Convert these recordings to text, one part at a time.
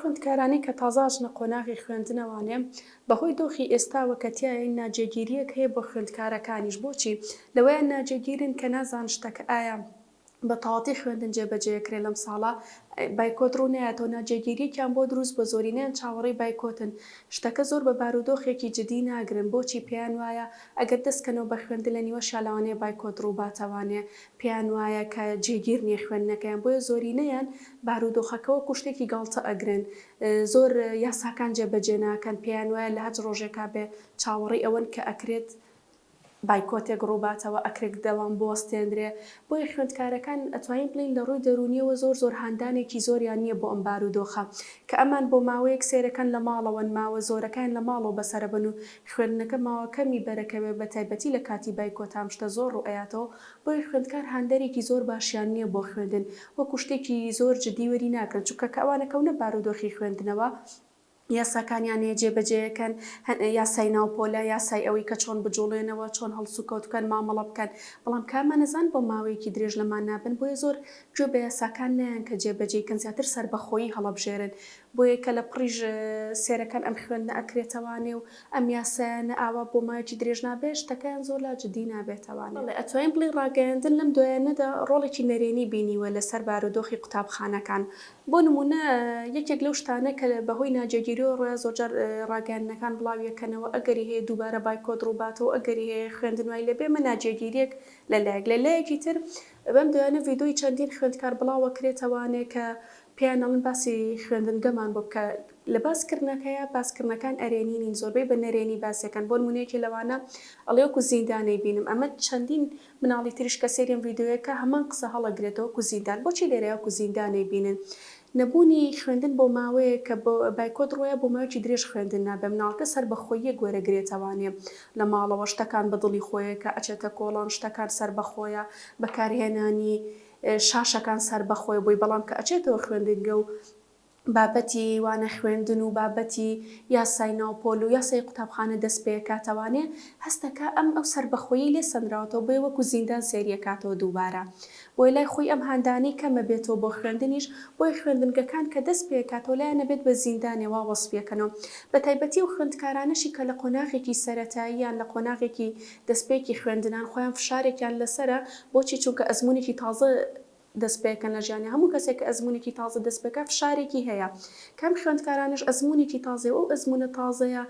خوێندکارانەی کە تازە ئەچنە قۆناغی خوێندنەوانێ بەهۆی دۆخی ئێستاوە کە تیایەین ناجێگیرییەک هەیە بۆ خوێندکارەکانیش بۆچی لەوەیان ناجێگیرن کە نازان شتەکە ئایا بە تەواتی خوێندن جێبەجێ ئەکرێ لەم ساڵە بایکۆت ڕوو نایەتەوە ناجێگیریەکیان بۆ دروست بوە زۆرینەیان چاوەڕێی بایکۆتن شتەکە زۆر بە بارودۆخێکی جدی ناگرن بۆچی پێیان وایە ئەگەر دەست کەنەوە بە خوێندن لە نیوەشا لەوانەیە بایکۆت ڕووباتەوانێ پێیان وایە کە جێگیر نیە خوێندنەکەیان بۆیە زۆرینەیان بارودۆخەکە وەکو شتێکی گاڵتە ئەگرن زۆر یاساکان جێبەجێ ناکەن پێیان وایە لە هەچ ڕۆژێکا بێ چاوەڕێی ئەوەن کە ئەکرێت بایکۆتێک ڕووباتەوە ئەکرێت دەوام بوەستێنرێ، بۆیە خوێندکارەکان ئەتوانین بڵێین لە ڕووی دەروونیەوە زۆر زۆر هاندانێکی زۆریان نیە بۆ ئەم بارودۆخە کە ئەمان بۆ ماوەیەک سەیرەکەن لە ماڵەوەن ماوە زۆرەکەیان لە ماڵەوە بەسەرەبەن و خوێندنەکە ماوە کەمی بەرەکەوێ بەتایبەتی لە کاتی بایکۆتا ئەم شتە زۆر ڕووئەیاتەوە بۆیە خوێندکار هاندەرێکی زۆر باشیان نیە بۆ خوێندن وەکو شتێکی زۆر جدی وەری ناگرن چونکە کە ئەوان ئەکەونە بارودۆخی خوێندنەوە یاساکانیان هەیە جێبەجێیەکەن، یاسای ناو پۆلە، یاسای ئەوەی کە چۆن بجوڵێنەوە، چۆن هەڵسوکەوت بکەن، مامەڵە بکەن، بەڵام کە ئەمانەزان بۆ ماوەیەکی درێژ لەمان نابن، بۆیە زۆر گوێ بە یاساکان نایەن کە جێبەجێی کەن، زیاتر سەربەخۆیی هەڵەبژێرن، بۆیە کە لە پڕیش سێرەکەن ئەم خوێندنە ئەکرێتەوانێ و ئەم یاسایانە ئاوا بۆ ماوەیەکی درێژ نابێ، شتەکەیان زۆر لا جدی نابێتەوانێ. بەڵێ ئەتوانین بڵێین ڕاگەیاندن لەم دوایانەدا ڕۆڵێکی نەرێنی بینیوە لەسەر بارودۆخی قوتابخانەکان، بۆ نموونە یەکێک لەو شتانە کە بەهۆی ناجێگیریەوە ڕوویا زۆرجار ڕاگەیاندنەکان بڵاویەکەنەوە ئەگەری هەیە دووبارە بایکۆت ڕووباتەوە ئەگەری هەیە خوێندن وای لێبێ ئەمە ناجێگیریەک لە لایەک لە لایەکی تر بەم دوایانە ڤیدۆی چەندین خوێندکار بڵاوەکرێتەوانێ کە پێیان ئەڵێن باسی خوێندنگەمان بۆ بکە لە باس کردنەکەیا باس کردنەکان ئەرێنی نین زۆربەی بە نەرێنی باسیەکەن بۆ نموونە یەکێ لەوانە ئەڵێ وەکو زیندانەی بینم ئەمە چەندین مناڵی تریش کە سەیری ئەم ڤیدیۆیە کە هەمان قسە هەڵەگرێتەوە وەکو زیندان بۆچی لێرەیا وەکو زیندان ئەیبینن نەبوونی خوێندن بۆ ماوەیەک کە بایکۆت ڕۆیا بۆ ماوەیەکی درێژ خوێندن نابێ مناڵەکە سەربەخۆییەک وەرەگرێتەوانێ لە ماڵەوە شتەکان بە دڵی خۆیە کە ئەچێتە کۆڵان شتەکان سەربەخۆیە بەکارهێنانی شاشەکان سەربەخۆیە بۆی بەڵام کە ئەچێتەوە خوێندنگە و بابەتی وانە خوێندن و بابەتی یاسای ناو پۆل و یاسای قوتابخانە دەست پێکاتەوانێ هەستەکا ئەم ئەو سەربەخۆیەی لێ سەنراوەتەوە بۆیە وەکو زیندان سەیریەکاتەوە دووبارە بۆیە لای خۆی ئەم هاندانەی کەمە بێتەوە بۆ خوێندنیش بۆیە خوێندنگەکان کە دەست پێکاتەوە لایان ئەبێت بە زیندانێ وا وەسفیەکەنەوە بەتایبەتی ئەو خوێندکارانەشی کە لە قۆناغێکی سەرەتایی یان لە قۆناغێکی دەستپێکی خوێندنان خۆیان فشارێکیان لەسەرە بۆچی چونکە ئەزموونێکی تازە دەست پێکەن لە ژیانیا هەموو کەسێک کە ئەزموونێکی تازە دەست پێکا فشارێکی هەیە کەم خوێندکارانەش ئەزموونێکی تازەیە و ئەو ئەزموونە تازەیە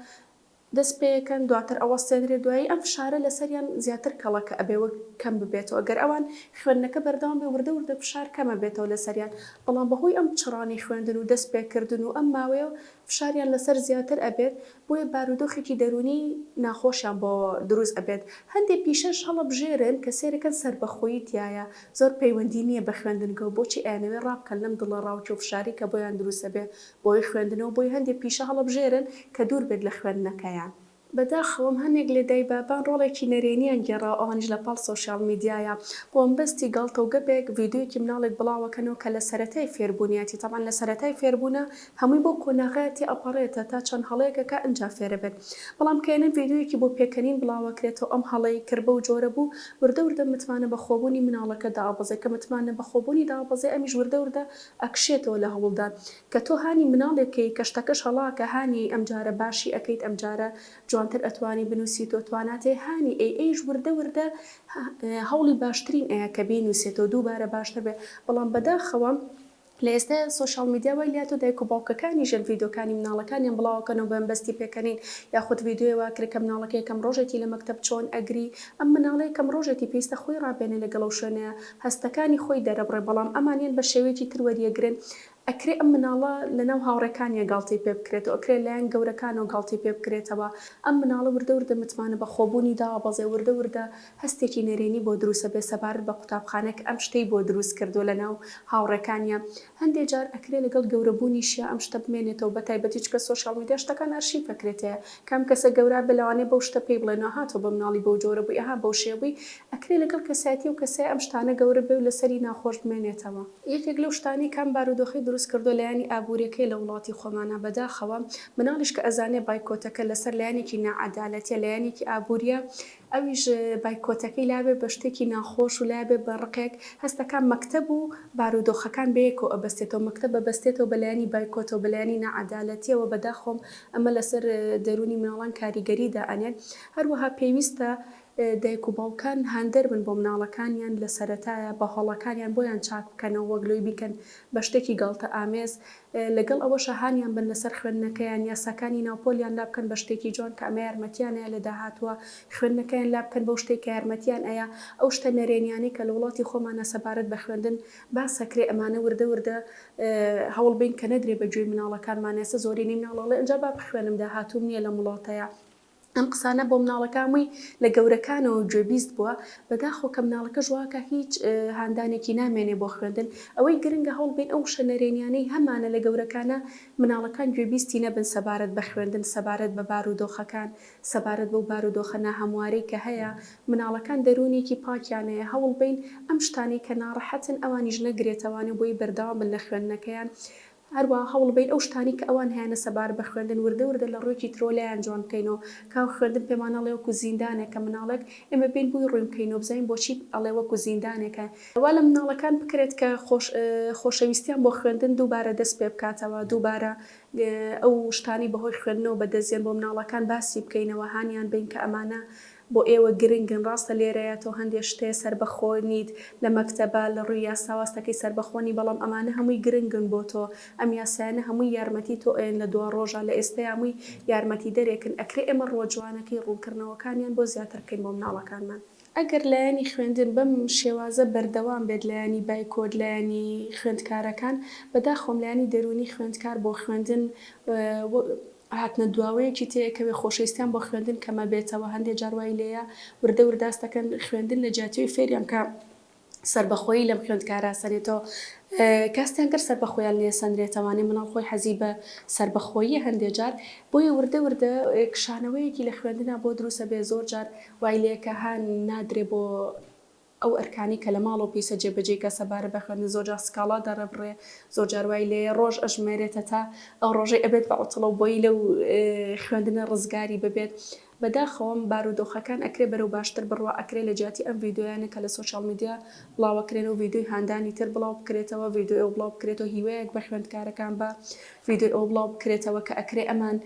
دەست پێکەن دواتر ئەوەستێنرێ دوایی ئەم فشارە لەسەریان زیاتر کەڵەکە ئەبێ وەک کەم ببێتەوە گەر ئەوان خوێندنەکە بەردەوام بێ وردە وردە فشار کەم ئەبێتەوە لەسەریان بەڵام بەهۆی ئەم پچڕانی خوێندن و دەست پێکردن و ئەم ماوەیە فشاریان لەسەر زیاتر ئەبێت بۆیە بارودۆخێکی دەروونی ناخۆشیان بۆ دروست ئەبێت، هەندێ پیشەش هەڵەبژێرن کە سەیرەکەن سەربەخۆیی تیایە زۆر پەیوەندی نییە بە خوێندنگەوە بۆچی ئەیانەوێ ڕابکەن لەم دڵەڕاوکێ و فشارەی کە بۆیان دروست ئەبێ بۆی خوێندنەوە بۆی هەندێ پیشە هەڵەبژێرن کە دوور بێت لە خوێندنەکەیان. بەداخەوەم هەنێک لە دایبابان ڕۆڵێکی نەرێنیان گێڕاوە ئەوانیش لە پاڵ سۆشیاڵ میدیایا بۆ مەبەستی گاڵتە و گەپێک ڤیدیۆیەکی مناڵێک بڵاوەکەنەوە کە لە سەرەتای فێربوونیەتی تەبعەن لە سەرەتای فێربوونا هەمووی بەو قۆناغەیا تێئەپەڕێتە تا چەند هەڵەیەک ئەکا ئنجا فێرەبێت بەڵام کە یەنە ڤیدیۆیەکی بۆ پێکەنین بڵاوەکرێتەوە ئەم هەڵەی کرد بەو جۆرە بوو وردە وردە متمانە بەخۆبوونی مناڵەکە دائەبەزێ کە متمانە بەخۆبوونی دابەزێ ئەمیش وردە وردە ئەکشێتەوە لە هەوڵدان کە تۆ هانی مناڵێک کەی کە شتەکەش هەڵاکە هانی ئەمجارە باشی ئەکەیت ئەمجارە جوانتر ئەتوانی بنوسیتەوە توانات هەیە هانی ئەی ئەیش وردە وردە هەوڵی باشترین ئەیا کە بینوسێتەوە دووبارە باشتر بێ بەڵام بەداخەوە لە ئێستا سۆشیال میدیا وای لێهاتوە دایک و باوکەکانیشیان ڤیدۆکانی مناڵەکانیان بڵاوەکەنەوە بە مەبەستی پێکەنین یاخود ڤیدۆیە وا کرێ کە مناڵەکە یەکەم ڕۆژێتی لە مەکتەب چۆن ئەگری ئەم مناڵە یەکەم ڕۆژێتی پێویستە خۆی ڕابێنێ لەگەڵ ئەو شوێنەیا هەستەکانی خۆی دەرەبڕێ بەڵام ئەمان یەن بە شێوەیەکی تر وەریەگرن ئەکرێ ئەم مناڵە لەناو هاوڕێکانیا گاڵتەی پێ بکرێتەوە ئەکرێ لایەن گەورەکانەوە گاڵتەی پێ بکرێتەوە ئەم مناڵە وردە وردە متمانە بەخۆبوونی دابەزێ وردە وردە هەستێکی نەرێنی بۆ دروست ئەبێ سەبارەت بە قوتابخانە کە ئەم شتەی بۆ دروست کردووە لەناو هاوڕێکانیا هەندێ جار ئەکرێ لەگەڵ گەورە بوونیشیا ئەم شتە بمێنێتەوە بەتایبەتی چونکە سۆشیاڵ میدیا شتەکان ئەرشیف ئەکرێتەیە کە ئەم کەسە گەورە بێ لەوانەیە بەو شتە پێی بڵێن ئەها تۆ بە مناڵی بەو جۆرە بووی ئەها بەو شێوە بووی ئەکرێ لەگەڵ کەسایەتی ئەو کەسەیا ئەم شتانە گەورە بێ و لەسەری ناخۆش بمێنێتەوە. یەکێک لەو شتانەی کە ئەم بارودۆخەی. دروست کردووە لایەنی ئابووریەکەی لە وڵاتی خۆمانا بەداخەوە مناڵیش کە ئەزانێ بایکۆتەکە لەسەر لایەنێکی ناعەدالەتیە لایەنێکی ئابووریە ئەویش بایکۆتەکەی لابێ بە شتێکی ناخۆش و لابێ بە ڕقێک هەستەکا مەکتەب و بارودۆخەکان بەیەکەوە ئەبەستێتەوە مەکتەب ئەبەستێتەوە بە لایەنی بایکۆتەوە بە لایەنی ناعەدالەتیەوە بەداخەوەم ئەمە لەسەر دەروونی مناڵان کاریگەری دائەنێت هەروەها پێویستە دایک و باوکان هاندەر بن بۆ مناڵەکانیان لە سەرەتایا بە هەڵەکانیان بۆیان چاک بکەنەوە وەک لۆی بیکەن بە شتێکی گاڵتە ئامێز لەگەڵ ئەوەشا هانیان بن لەسەر خوێندنەکەیان یاساکانی ناو پۆلیان لابکەن بە شتێکی جوان کە ئەمە یارمەتیان ئەیا لە داهاتووا خوێندنەکەیان لابکەن بەو شتەی کە یارمەتیان ئەیا ئەو شتە نەرێنیانەی کە لە وڵاتی خۆمانا سەبارەت بە خوێندن باس ئەکرێ ئەمانە وردە وردە هەوڵ بەین کە نەدرێ بە گوێی مناڵەکانمان ئێستا زۆرینەی مناڵ ئەڵێ ئنجا با بخوێنم داهاتووم نیە لەم وڵاتەیا. ئەم قسانە بۆ مناڵەکە هەمووی لە گەورەکانەوە گوێبیست بووە، بەداخەوە کە مناڵەکەش واکا هیچ هاندانێکی نامێنێ بۆ خوێندن، ئەوەی گرنگە هەوڵبەین ئەو وشە نەرێنیانەی هەمانە لە گەورەکانە مناڵەکان گوێبیستی نەبن سەبارەت بە خوێندن، سەبارەت بە بارودۆخەکان، سەبارەت بەو بارودۆخە ناهەموارەی کە هەیە، مناڵەکان دەروونێکی پاکیان هەیە، هەوڵبەین ئەم شتانەی کە ناڕەحەتن ئەوانیش نەگرێتەوانێ و بۆی بەردەوام بن لە خوێندنەکەیان، هەروەها هەوڵبەین ئەو شتانەی کە ئەوان هەیانە سەبارەت بە خوێندن وردە وردە لە ڕوویەکی ترەوە لایان جوان بکەینەوە کە خوێندن پێمان ئەڵێ وەکو زیندانێکە مناڵێک ئێمە بێین بۆی ڕوون بکەینەوە بزانین بۆچی ئەڵێ وەکو زیندانێکە وا لە مناڵەکان بکرێت کە خۆش خۆشەویستیان بۆ خوێندن دووبارە دەست پێ بکاتەوە دووبارە ئەو شتانەی بەهۆی خوێندنەوە بەدەست دێن بۆ مناڵەکان باسی بکەینەوە هانیان بەین کە ئەمانە بۆ ئێوە گرنگن ڕاستە لێرەیا تۆ هەندێ شتێ سەربەخۆ نیت لە مەکتەبا لە ڕووی یاساوە ستەکەی سەربەخۆ نی بەڵام ئەمانە هەمووی گرنگن بۆ تۆ ئەم یاسایانە هەمووی یارمەتی تۆ ئەیەن لە دواڕۆژا لە ئێستەیا هەمووی یارمەتیدەرێکن ئەکرێ ئێمە ڕووە جوانەکەی ڕوونکردنەوەکانیان بۆ زیاتر بکەین بۆ مناڵەکانمان. ئەگەر لایەنی خوێندن بەم شێوازە بەردەوام بێت لایەنی بایکۆت لایەنی خوێندکارەکان بەداخەوەم لایەنی دەروونی خوێندکار بۆ خوێندن هاتنە دواوەیەکی تێ ئەکەوێ خۆشەویستیان بۆ خوێندن کەمەبێتەوە هەندێ جار وای لێیە وردە وردە هەست دەکەن خوێندن لە جیاتیەوەی فێریان بکا سەربەخۆیی لەم خوێندکارە ئەسەنێتەوە کاستیان کرد سەربەخۆیان لێ سەنرێتەوانێ مناڵ خۆی حەزی بە سەربەخۆییە هەندێ جار بۆیە وردە وردە کشانەوەیەکی لە خوێندنا بۆ دروست ئەبێ زۆر جار وای لێ کە هان نادرێ بۆ ئەو ئەرکانەی کە لە ماڵەوە پێویستە جێبەجێی کات سەبارەت بە خوێندن زۆرجار سکاڵا دەڕبڕێ، زۆرجار وای لێیە ڕۆژ ئەژمێرێتە تا ئەو ڕۆژەی ئەبێت بە عوتڵە و بۆی لەو خوێندنە ڕزگاری ببێت. بەداخەوەم بارودۆخەکان ئەکرێ بەرەو باشتر بڕوا، ئەکرێ لە جیاتی ئەم ڤیدۆیانە کە لە سۆشیاڵ میدیا بڵاوەکرێنەوە ڤیدۆی هاندانی تر بڵاو بکرێتەوە، ڤیدۆی ئەو بڵاو بکرێتەوە هیوایەک بە خوێندکارەکان با، ڤیدۆی ئەوە بڵاو بکرێتەوە کە ئەکرێ ئەمان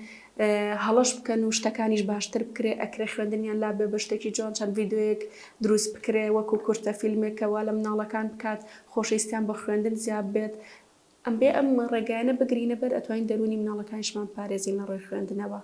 هەڵەش بکەن و شتەکانیش باشتر بکرێ ئەکرێ خوێندنیان لا بێ بە شتێکی جوان چەند ڤیدۆیەک دروست بکرێ وەکو کورتە فیلمێک کە وا لە مناڵەکان بکات خۆشەویستیان بۆ خوێندن زیاد بێت ئەم بێ ئەم ڕێگایانە بگرینە بەر ئەتوانین دەروونی مناڵەکانیشمان بپارێزین لە ڕووی خوێندنەوە.